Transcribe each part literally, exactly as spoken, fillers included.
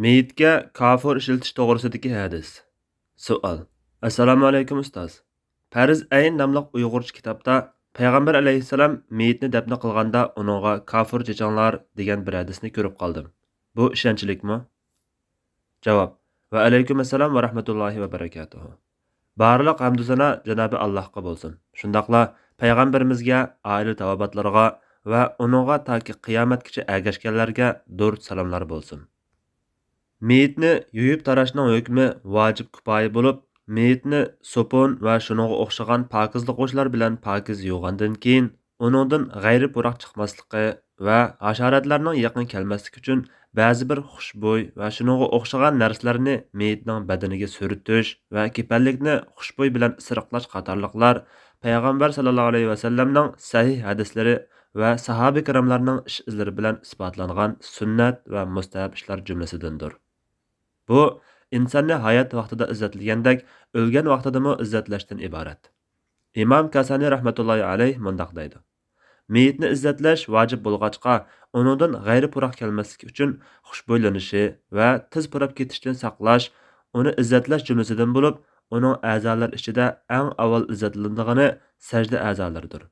مېيىتكە كافۇر ئىشلىتىش توغرىسىدىكى ھەدىس. سوئال. ئەسسالامۇ ئەلەيكۇم ئۇستاز. پەرز ئەين ناملىق ئۇيغۇرچە كىتابتا پەيغەمبەر ئەلەيھىسسالام مېيىتنى دەپنە قىلغاندا ئۇنىڭغا كافۇر چېچىڭلار دېگەن بىر ھەدىسنى كۆرۈپ قالدىم. بۇ ئىشەنچلىكمۇ؟ جاۋاب. ۋە ئەلەيكۇم ئەسسالام ۋە رەھمەتۇللاھى ۋە بەرەكاتۇھۇ. بارلىق ھەمدۇ سانا جانابى ئاللاھقا بولسۇن. شۇنداقلا پەيغەمبىرىمىزگە، ئائىلە تاۋابىئاتلىرىغا ۋە ئۇنىڭغا تاكى قىيامەتكىچە ئەگەشكەنلەرگە دۇرۇت سالاملار بولسۇن. مېيىتنى يۇيۇپ تاراشنىڭ ھۆكمى ۋاجىپ كۇپايە بولۇپ، مېيىتنى سوپۇن ۋە شۇنىڭغا ئوخشىغان پاكىزلىغۇچلار بىلەن پاكىز يۇغاندىن كېيىن، ئۇنىڭدىن غەيرىي پۇراق چىقماسلىقى ۋە ھاشاراتلارنىڭ يېقىن كەلمەسلىكى ئۈچۈن بەزى بىر خۇشبۇي ۋە شۇنىڭغا ئوخشىغان نەرسىلەرنى مېيىتنىڭ بەدىنىگە سۈرتۈش ۋە كېپەنلىكنى خۇشبۇي بىلەن ئىسرىقلاش قاتارلىقلار پەيغەمبەر ساللاللاھۇ ئەلەيھى ۋەسەللەمنىڭ سەھىھ ھەدىسلىرى ۋە ساھابە كىراملارنىڭ ئىش ئىزلىرى بىلەن ئىسپاتلانغان سۈننەت ۋە مۇستەھەب ئىشلار جۈملىسىدىندۇر. بۇ ئىنساننى ھايات ۋاقتىدا ئىززەتلىگەندەك، ئۆلگەن ۋاقتىدىمۇ ئىززەتلەشتىن ئىبارەت. ئىمام كاسانى رەھمەتۇللاھى ئەلەيھ مۇنداق دەيدۇ: مېيىتنى ئىززەتلەش ۋاجىپ بولغاچقا، ئۇنىڭدىن غەيرىي پۇراق كەلمەسلىكى ئۈچۈن خۇشبۇيلىنىشى ۋە تېز پۇراپ كېتىشتىن ساقلاش ئۇنى ئىززەتلەش جۈملىسىدىن بولۇپ، ئۇنىڭ ئەزالىرى ئىچىدە ئەڭ ئاۋۋال ئىززەتلىنىدىغىنى سەجدە ئەزالىرىدۇر.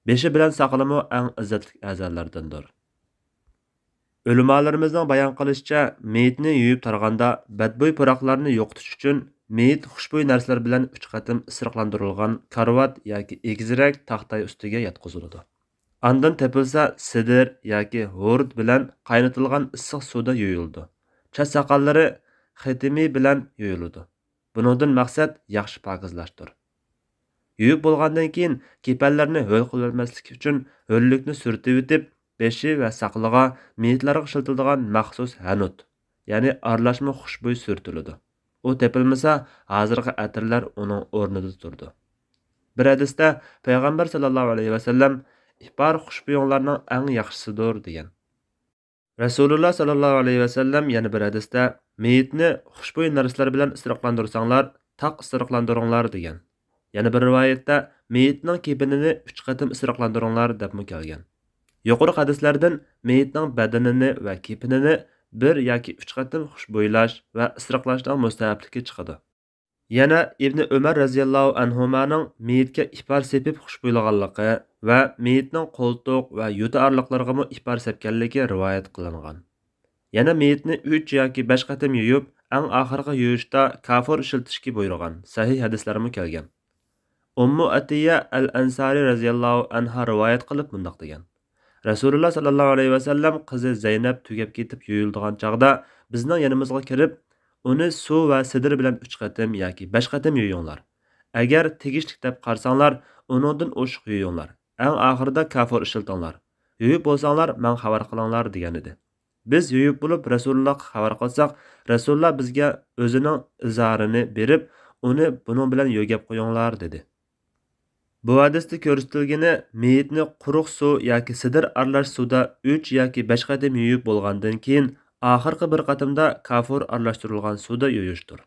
بېشى بىلەن ساقىلىمۇ ئەڭ ئىززەتلىك ئەزالىرىدىندۇر. ئۆلىمالىرىمىزنىڭ بايان قىلىشىچە، مېيىتنى يۇيۇپ تارىغاندا بەدبۇي پۇراقلارنى يوقىتىش ئۈچۈن مېيىت خۇشبۇي نەرسىلەر بىلەن ئۈچ قېتىم ئىسسىقلاندۇرۇلغان كارىۋات ياكى ئېگىزرەك تاختاي ئۈستىگە ياتقۇزۇلىدۇ. ئاندىن تېپىلسا سىدىر ياكى ھورۇت بىلەن قاينىتىلغان ئىسسىق سۇدا يۇيۇلىدۇ. چاچ ساقاللىرى خېتىمى بىلەن يۇيۇلىدۇ. بۇنىڭدىن مەقسەت ياخشى پاكىزلاشتۇر. يۇيۇپ بولغاندىن كېيىن كېپەنلەرنى ھۆل قىلىۋەتمەسلىك ئۈچۈن ھۆللۈكنى سۈرتۈۋېتىپ، بېشى ۋە ساقىلىغا مېيىتلارغا ئىشلىتىلىدىغان مەخسۇس ھەنۇت، يەنى ئارىلاشما خۇشبۇي سۈرتۈلىدۇ. ئۇ تېپىلمىسا، ھازىرقى ئەتىرلەر ئۇنىڭ ئورنىدا تۇرىدۇ. بىر ھەدىستە پەيغەمبەر ساللاللاھۇ ئەلەيھى ۋەسەللەم، ئىپار خۇشبۇيۇڭلارنىڭ ئەڭ ياخشىسىدۇر، دېگەن. رەسۇلۇللا ساللاللاھۇ ئەلەيھى ۋەسەللەم يەنە بىر ھەدىستە، مېيىتنى خۇشبۇي نەرسىلەر بىلەن ئىسسىقلاندۇرساڭلار، تاق ئىسسىقلاندۇرۇڭلار، دېگەن. يەنە بىر رىۋايەتتە، مېيىتنىڭ كېپىنىنى ئۈچ قېتىم ئىسسىقلاندۇرۇڭلار، دەپمۇ كەلگەن. يۇقىرىقى ھەدىسلەردىن مېيىتنىڭ بەدىنىنى ۋە كېپىنىنى بىر ياكى ئۈچ قېتىم خۇشبۇيلاش ۋە ئىسسىقلاشنىڭ مۇستەھەبلىكى چىقىدۇ. يەنە ئىبنى ئۆمەر رەزىياللاھۇ ئەنھۇمانىڭ مېيىتكە ئىپار سېپىپ خۇشبۇيلىغانلىقى ۋە مېيىتنىڭ قولتۇق ۋە يوتا ئارىلىقلىرىغىمۇ ئىپار سەپكەنلىكى رىۋايەت قىلىنغان. يەنە مېيىتنى ئۈچ ياكى بەش قېتىم يۇيۇپ، ئەڭ ئاخىرقى يۇيۇشتا كافۇر ئىشلىتىشكە بۇيرۇغان سەھىھ ھەدىسلەرمۇ كەلگەن. ئۇممۇ ئەتىيە ئەل ئەنسارى رەزىياللاھۇ ئەنھا رىۋايەت قىلىپ مۇنداق دېگەن: رەسۇلۇللا ساللاللاھۇ ئەلەيھى ۋەسەللەم قىزى زەينەپ تۈگەپ كېتىپ يۇيۇلىدىغان چاغدا، بىزنىڭ يېنىمىزغا كىرىپ، ئۇنى سۇ ۋە سىدىر بىلەن ئۈچ قېتىم ياكى بەش قېتىم يۇيۇڭلار. ئەگەر تېگىشلىك دەپ قارىساڭلار، ئۇنىڭدىن ئوشۇق يۇيۇڭلار. ئەڭ ئاخىرىدا كافۇر ئىشلىتىڭلار. يۇيۇپ بولساڭلار، ماڭا خەۋەر قىلىڭلار، دېگەنىدى. بىز يۇيۇپ بولۇپ رەسۇلۇللاھقا خەۋەر قىلساق، رەسۇلۇللا بىزگە ئۆزىنىڭ ئىزارىنى بېرىپ، ئۇنى بۇنىڭ بىلەن يۆگەپ قويۇڭلار، دېدى. بۇ ھەدىستە كۆرسىتىلگىنى، مېيىتنى قۇرۇق سۇ ياكى سىدىر ئارىلاش سۇدا ئۈچ ياكى بەش قېتىم يۇيۇپ بولغاندىن كېيىن، ئاخىرقى بىر قېتىمدا كافۇر ئارىلاشتۇرۇلغان سۇدا يۇيۇشتۇر.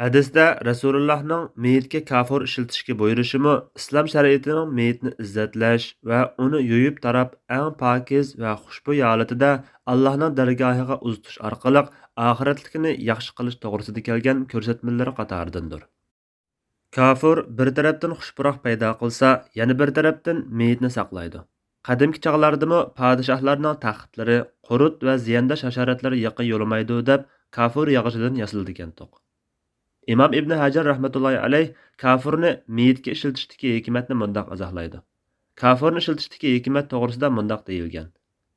ھەدىستە رەسۇلۇللاھنىڭ مېيىتكە كافۇر ئىشلىتىشكە بۇيرۇشىمۇ ئىسلام شەرىئىتىنىڭ مېيىتنى ئىززەتلەش ۋە ئۇنى يۇيۇپ تاراپ، ئەڭ پاكىز ۋە خۇشبۇي ھالىتىدە ئاللاھنىڭ دەرگاھىغا ئۇزىتىش ئارقىلىق ئاخىرەتلىكىنى ياخشى قىلىش توغرىسىدا كەلگەن كۆرسەتمىلىرى قاتارىدىندۇر. كافۇر بىر تەرەپتىن خۇش پۇراق پەيدا قىلسا، يەنە بىر تەرەپتىن مېيىتنى ساقلايدۇ. قەدىمكى چاغلاردىمۇ پادىشاھلارنىڭ تەختلىرى قۇرت ۋە زىيانداش ھاشاراتلار يېقىن يولىمايدۇ دەپ، كافۇر ياغىچىدىن ياسىلىدىكەنتۇق. ئىمام ئىبنى ھەجەر رەھمەتۇللاھى ئەلەيھ كافۇرنى مېيىتكە ئىشلىتىشتىكى ھېكمەتنى مۇنداق ئىزاھلايدۇ. كافۇرنى ئىشلىتىشتىكى ھېكمەت توغرىسىدا مۇنداق دېيىلگەن: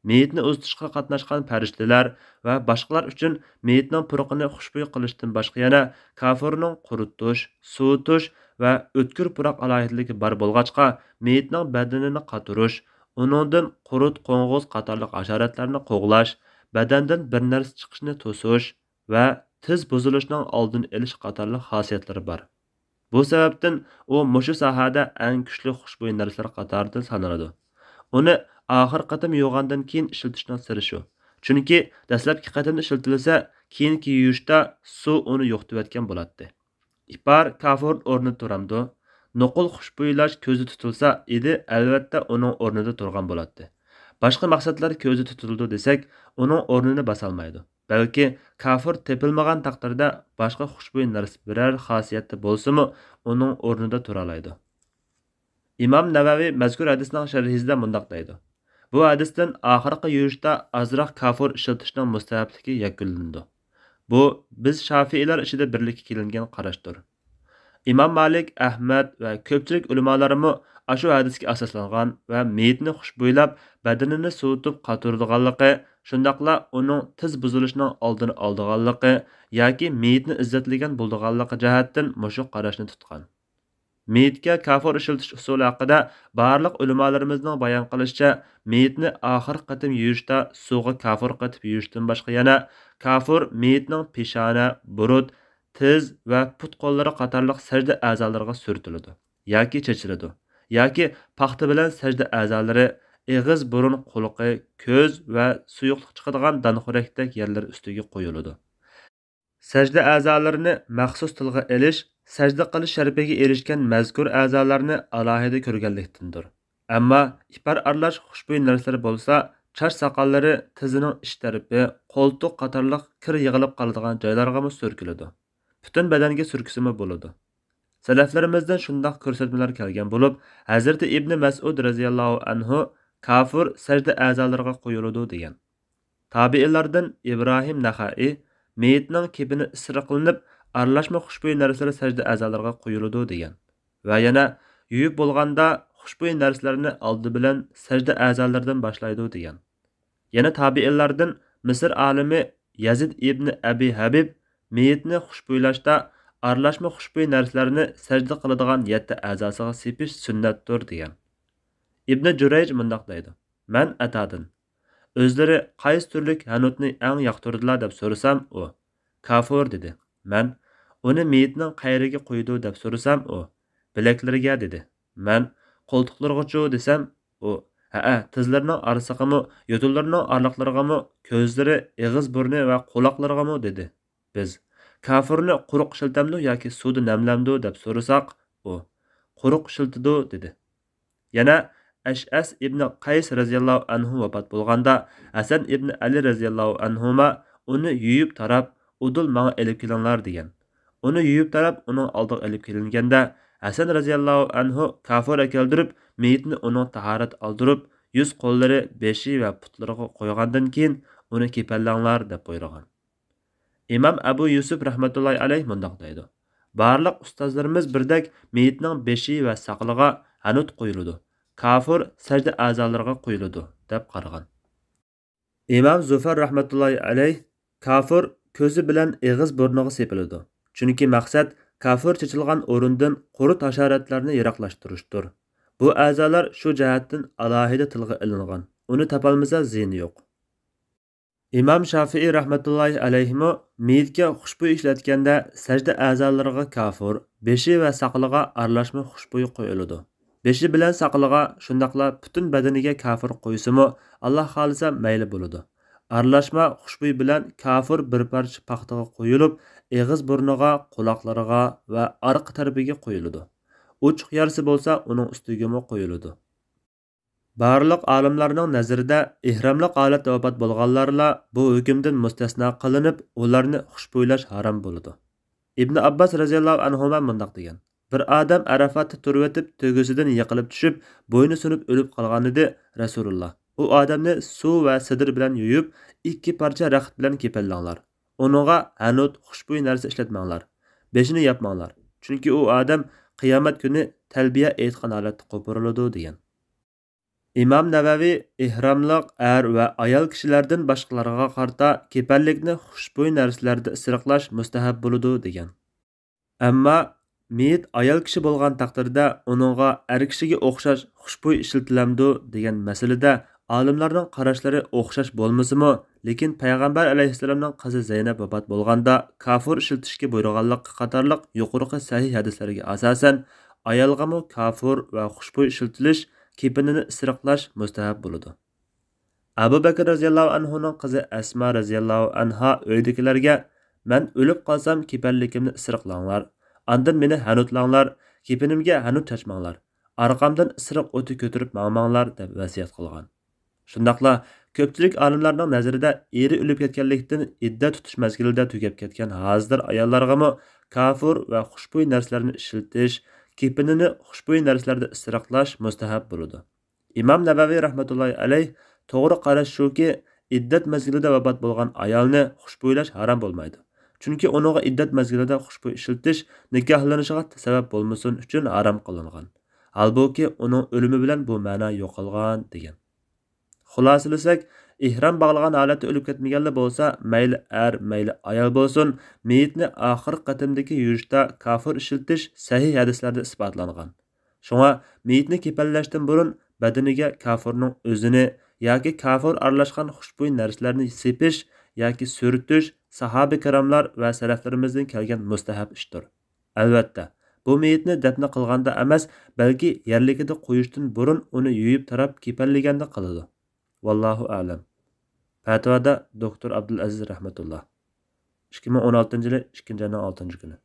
مېيىتنى ئۇزىتىشقا قاتناشقان پەرىشتىلەر ۋە باشقىلار ئۈچۈن مېيىتنىڭ پۇرىقىنى خۇشبۇي قىلىشتىن باشقا يەنە كافۇرنىڭ قۇرۇتۇش، سوۋۇتۇش ۋە ئۆتكۈر پۇراق ئالاھىدىلىكى بار بولغاچقا، مېيىتنىڭ بەدىنىنى قاتۇرۇش، ئۇنىڭدىن قۇرت، قوڭغۇز قاتارلىق ھاشاراتلارنى قوغلاش، بەدەندىن بىر نەرسە چىقىشنى توسۇش ۋە تېز بۇزۇلۇشنىڭ ئالدىنى ئېلىش قاتارلىق خاسىيەتلىرى بار. بۇ سەۋەبتىن ئۇ مۇشۇ ساھەدە ئەڭ كۈچلۈك خۇشبۇي نەرسىلەر قاتارىدىن سانىلىدۇ. ئۇنى ئاخىرقى قېتىم يۇغاندىن كېيىن ئىشلىتىشنىڭ سىرى شۇ. چۈنكى دەسلەپكى قېتىمدا ئىشلىتىلسە، كېيىنكى يۇيۇشتا سۇ ئۇنى يوقىتىۋەتكەن بولاتتى. ئىپار كافۇرنىڭ ئورنىدا تۇرامدۇ؟ نوقۇل خۇشبۇيلاش كۆزدە تۇتۇلسا ئىدى، ئەلۋەتتە ئۇنىڭ ئورنىدا تۇرغان بولاتتى. باشقا مەقسەتلەر كۆزدە تۇتۇلىدۇ دېسەك، ئۇنىڭ ئورنىنى باسالمايدۇ. بەلكى كافۇر تېپىلمىغان تەقدىردە باشقا خۇشبۇي نەرسە بىرەر خاسىيەتتە بولسىمۇ ئۇنىڭ ئورنىدا تۇرالايدۇ. ئىمام نەۋەۋى مەزكۇر ھەدىسنىڭ شەرھىسىدە مۇنداق دەيدۇ: بۇ ھەدىستىن ئاخىرقى يۇيۇشتا ئازراق كافۇر ئىشلىتىشنىڭ مۇستەھەپلىكى يەكۈنلىنىدۇ. بۇ بىز شافىئىيلار ئىچىدە بىرلىككە كېلىنگەن قاراشتۇر. ئىمام مالىك، ئەھمەد ۋە كۆپچىلىك ئۆلىمالارمۇ ئاشۇ ھەدىسكە ئاساسلانغان ۋە مېيىتنى خۇشبۇيلاپ، بەدىنىنى سوۋۇتۇپ قاتۇرىدىغانلىقى، شۇنداقلا ئۇنىڭ تېز بۇزۇلۇشىنىڭ ئالدىنى ئالىدىغانلىقى ياكى مېيىتنى ئىززەتلىگەن بولىدىغانلىقى جەھەتتىن مۇشۇ قاراشنى تۇتقان. مېيىتكە كافۇر ئىشلىتىش ئۇسۇلى ھەققىدە بارلىق ئۆلىمالىرىمىزنىڭ بايان قىلىشىچە، مېيىتنى ئاخىرقى قېتىم يۇيۇشتا سۇغا كافۇر قېتىپ يۇيۇشتىن باشقا يەنە كافۇر مېيىتنىڭ پېشانە، بۇرۇت، تىز ۋە پۇت-قوللىرى قاتارلىق سەجدە ئەزالىرىغا سۈرتۈلىدۇ ياكى چېچىلىدۇ ياكى پاختا بىلەن سەجدە ئەزالىرى، ئېغىز، بۇرۇن، قۇلىقى، كۆز ۋە سۇيۇقلۇق چىقىدىغان دانىخورەكتەك يەرلەر ئۈستىگە قويۇلىدۇ. سەجدە ئەزالىرىنى مەخسۇس تىلغا ئېلىش سەجدە قىلىش شەرىپىگە ئېرىشكەن مەزكۇر ئەزالارنى ئالاھىدە كۆرگەنلىكتىندۇر. ئەمما ئىپار ئارىلاش خۇشبۇي نەرسىلىرى بولسا چاچ ساقاللىرى، تىزىنىڭ ئىچ تەرىپى، قولتۇق قاتارلىق كىر يىغىلىپ قالىدىغان جايلارغىمۇ سۈركىلىدۇ. پۈتۈن بەدەنگە سۈركىسىمۇ بولىدۇ. سەلەفلىرىمىزدىن شۇنداق كۆرسەتمىلەر كەلگەن بولۇپ، ھەزرىتى ئىبنى مەسئۇد رەزىياللاھۇ ئەنھۇ كافۇر سەجدە ئەزالىرىغا قويۇلىدۇ دېگەن. تابىئىنلاردىن ئىبراھىم نەخەئى مېيىتنىڭ كېپىنى ئىسراپ قىلىنىپ، ئارىلاشما خۇشبۇي نەرسىلەر سەجدە ئەزالىرىغا قويۇلىدۇ دېگەن. ۋە يەنە يۇيۇپ بولغاندا خۇشبۇي نەرسىلەرنى ئالدى بىلەن سەجدە ئەزالىرىدىن باشلايدۇ دېگەن. يەنە تابىئىنلاردىن مىسىر ئالىمى يەزىد ئىبنى ئەبى ھەبىب مېيىتنى خۇشبۇيلاشتا ئارىلاشما خۇشبۇي نەرسىلەرنى سەجدە قىلىدىغان يەتتە ئەزاسىغا سېپىش سۈننەتتۇر دېگەن. ئىبنى جۇرەيج مۇنداق دەيدۇ: مەن ئەتادىن، ئۆزلىرى قايسى تۈرلۈك ھەنۇتنى ئەڭ ياقتۇرىدىلا دەپ سورىسام، ئۇ، كافۇر دېدى. مەن، ئۇنى مېيىتنىڭ قەيىرىگە قويىدۇ دەپ سورىسام، ئۇ، بىلەكلىرىگە دېدى. مەن، قولتۇقلىرىغىچۇ دېسەم، ئۇ، ھەئە، تىزلىرىنىڭ ئارىسىغىمۇ، يوتۇنلىرىنىڭ ئارىلىقلىرىغىمۇ، كۆزلىرى، ئېغىز بۇرنى ۋە قۇلاقلىرىغىمۇ دېدى. بىز، كافۇرنى قۇرۇق ئىشلىتەمدۇ ياكى سۇدا نەملەمدۇ دەپ سورىساق، ئۇ، قۇرۇق ئىشلىتىدۇ دېدى. يەنە ئەشئەس ئىبنى قەيس رەزىياللاھۇ ئەنھۇ ۋاپات بولغاندا، ھەسەن ئىبنى ئەلى رەزىياللاھۇ ئەنھۇما ئۇنى يۇيۇپ تاراپ، ئۇدۇل ماڭا ئېلىپ كېلىڭلار دېگەن. ئۇنى يۇيۇپ تاراپ ئۇنىڭ ئالدىغا ئېلىپ كېلىنگەندە، ھەسەن رەزىياللاھۇ ئەنھۇ كافۇر ئەكەلدۈرۈپ، مېيىتنى ئۇنىڭ تاھارەت ئالدۇرۇپ، يۈز قوللىرى، بېشى ۋە پۇتلىرىغا قويغاندىن كېيىن، ئۇنى كېپەنلەڭلار دەپ بۇيرۇغان. ئىمام ئەبۇ يۈسۈپ رەھمەتۇللاھى ئەلەيھ مۇنداق دەيدۇ: بارلىق ئۇستازلىرىمىز بىردەك مېيىتنىڭ بېشى ۋە ساقىلىغا ھەنۇت قويۇلىدۇ، كافۇر سەجدە ئەزالىرىغا قويۇلىدۇ، دەپ قارىغان. ئىمام زۇفەر رەھمەتۇللاھى ئەلەيھ، كافۇر كۆزى بىلەن ئېغىز بۇرنىغا سېپىلىدۇ. چۈنكى مەقسەت كافۇر چېچىلغان ئورۇندىن قۇرت ھاشاراتلارنى يىراقلاشتۇرۇشتۇر. بۇ ئەزالار شۇ جەھەتتىن ئالاھىدە تىلغا ئېلىنغان. ئۇنى تاپالمىسا زىيىنى يوق. ئىمام شافىئى رەھمەتۇللاھى ئەلەيھىمۇ مېيىتكە خۇشبۇي ئىشلەتكەندە سەجدە ئەزالىرىغا كافۇر، بېشى ۋە ساقىلىغا ئارىلاشما خۇشبۇي قويۇلىدۇ. بېشى بىلەن ساقىلىغا، شۇنداقلا پۈتۈن بەدىنىگە كافۇر قويسىمۇ، ئاللا خالىسا مەيلى بولىدۇ. ئارىلاشما خۇشبۇي بىلەن كافۇر بىر پارچە پاختىغا قويۇلۇپ، ئېغىز بۇرنىغا، قۇلاقلىرىغا ۋە ئارقا تەرىپىگە قويۇلىدۇ. ئوچۇق يارىسى بولسا ئۇنىڭ ئۈستىگىمۇ قويۇلىدۇ. بارلىق ئالىملارنىڭ نەزىرىدە ئېھراملىق ھالەتتە ۋاپات بولغانلارلا بۇ ھۆكۈمدىن مۇستەسنا قىلىنىپ، ئۇلارنى خۇشبۇيلاش ھارام بولىدۇ. ئىبنى ئابباس رەزىياللاھۇ ئەنھۇما مۇنداق دېگەن: بىر ئادەم ئەرەفاتتا تۇرۇۋېتىپ، تۆگىسىدىن يىقىلىپ چۈشۈپ، بوينى سۇنۇپ ئۆلۈپ قالغانىدى، رەسۇلۇللا، ئۇ ئادەمنى سۇ ۋە سىدىر بىلەن يۇيۇپ، ئىككى پارچە رەخت بىلەن كېپەنلەڭلار. ئۇنىڭغا ھەنۇت، خۇشبۇي نەرسە ئىشلەتمەڭلار. بېشىنى ياپماڭلار. چۈنكى ئۇ ئادەم قىيامەت كۈنى تەلبىيە ئېيتقان ھالەتتە قوپۇرۇلىدۇ، دېگەن. ئىمام نەۋەۋى ئېھراملىق ئەر ۋە ئايال كىشىلەردىن باشقىلارغا قارىتا كېپەنلىكنى خۇشبۇي نەرسىلەردە ئىسرىقلاش مۇستەھەب بولىدۇ، دېگەن. ئەمما مېيىت ئايال كىشى بولغان تەقدىردە ئۇنىڭغا ئەر كىشىگە ئوخشاش خۇشبۇي ئىشلىتىلەمدۇ دېگەن مەسىلىدە ئالىملارنىڭ قاراشلىرى ئوخشاش بولمىسىمۇ، لېكىن پەيغەمبەر ئەلەيھىسسالامنىڭ قىزى زەينەپ ۋاپات بولغاندا كافۇر ئىشلىتىشكە بۇيرۇغانلىقى قاتارلىق يۇقىرىقى سەھىھ ھەدىسلەرگە ئاساسەن، ئايالغىمۇ كافۇر ۋە خۇشبۇي ئىشلىتىلىش، كېپىنىنى ئىسرىقلاش مۇستەھەب بولىدۇ. ئەبۇ بەكرى رەزىياللاھۇ ئەنھۇنىڭ قىزى ئەسما رەزىياللاھۇ ئەنھا ئۆيىدىكىلەرگە، مەن ئۆلۈپ قالسام كېپەنلىكىمنى ئىسرىقلاڭلار، ئاندىن مېنى ھەنۇتلاڭلار، كېپىنىمگە ھەنۇت چاچماڭلار، ئارقامدىن ئىسرىق ئوتى كۆتۈرۈپ ماڭماڭلار، دەپ ۋەسىيەت قىلغان. شۇنداقلا كۆپچىلىك ئالىملارنىڭ نەزىرىدە، ئېرى ئۆلۈپ كەتكەنلىكتىن ئىددەت تۇتۇش مەزگىلىدە تۈگەپ كەتكەن ھازىدار ئاياللارغىمۇ كافۇر ۋە خۇشبۇي نەرسىلەرنى ئىشلىتىش، كېپىنىنى خۇشبۇي نەرسىلەردە ئىسراپلاش مۇستەھەب بولىدۇ. ئىمام نەۋەۋى رەھمەتۇللاھى ئەلەيھ توغرا قاراش شۇكى، ئىددەت مەزگىلىدە ۋاپات بولغان ئايالنى خۇشبۇيلاش ھارام بولمايدۇ. چۈنكى ئۇنىڭغا ئىددەت مەزگىلىدە خۇشبۇي ئىشلىتىش نىكاھلىنىشىغا سەۋەب بولمىسۇن ئۈچۈن ھارام قىلىنغان. ھالبۇكى، ئۇنىڭ ئۆلۈمى بىلەن بۇ مەنا يوقالغان، دېگەن. خۇلاسىلىسەك، ئېھرام باغلىغان ھالەتتە ئۆلۈپ كەتمىگەنلا بولسا، مەيلى ئەر، مەيلى ئايال بولسۇن، مېيىتنى ئاخىرقى قېتىمدىكى يۇيۇشتا كافۇر ئىشلىتىش سەھىھ ھەدىسلەردە ئىسپاتلانغان. شۇڭا مېيىتنى كېپەنلەشتىن بۇرۇن بەدىنىگە كافۇرنىڭ ئۆزىنى ياكى كافۇر ئارىلاشقان خۇشبۇي نەرسىلەرنى سېپىش ياكى سۈرتۈش ساھابە كىراملار ۋە سەلەفلىرىمىزدىن كەلگەن مۇستەھەب ئىشتۇر. ئەلۋەتتە، بۇ مېيىتنى دەپنە قىلغاندا ئەمەس، بەلكى يەرلىكىدە قويۇشتىن بۇرۇن ئۇنى يۇيۇپ تاراپ كېپەنلىگەندە قىلىدۇ. ۋاللاھۇ ئەلەم. پەتىۋادا دوكتور ئابدۇلئەزىز رەھمەتۇللا. ئىككى مىڭ ئون ئالتىنچى يىلى ئىككىنچى ئاينىڭ ئالتىنچى كۈنى.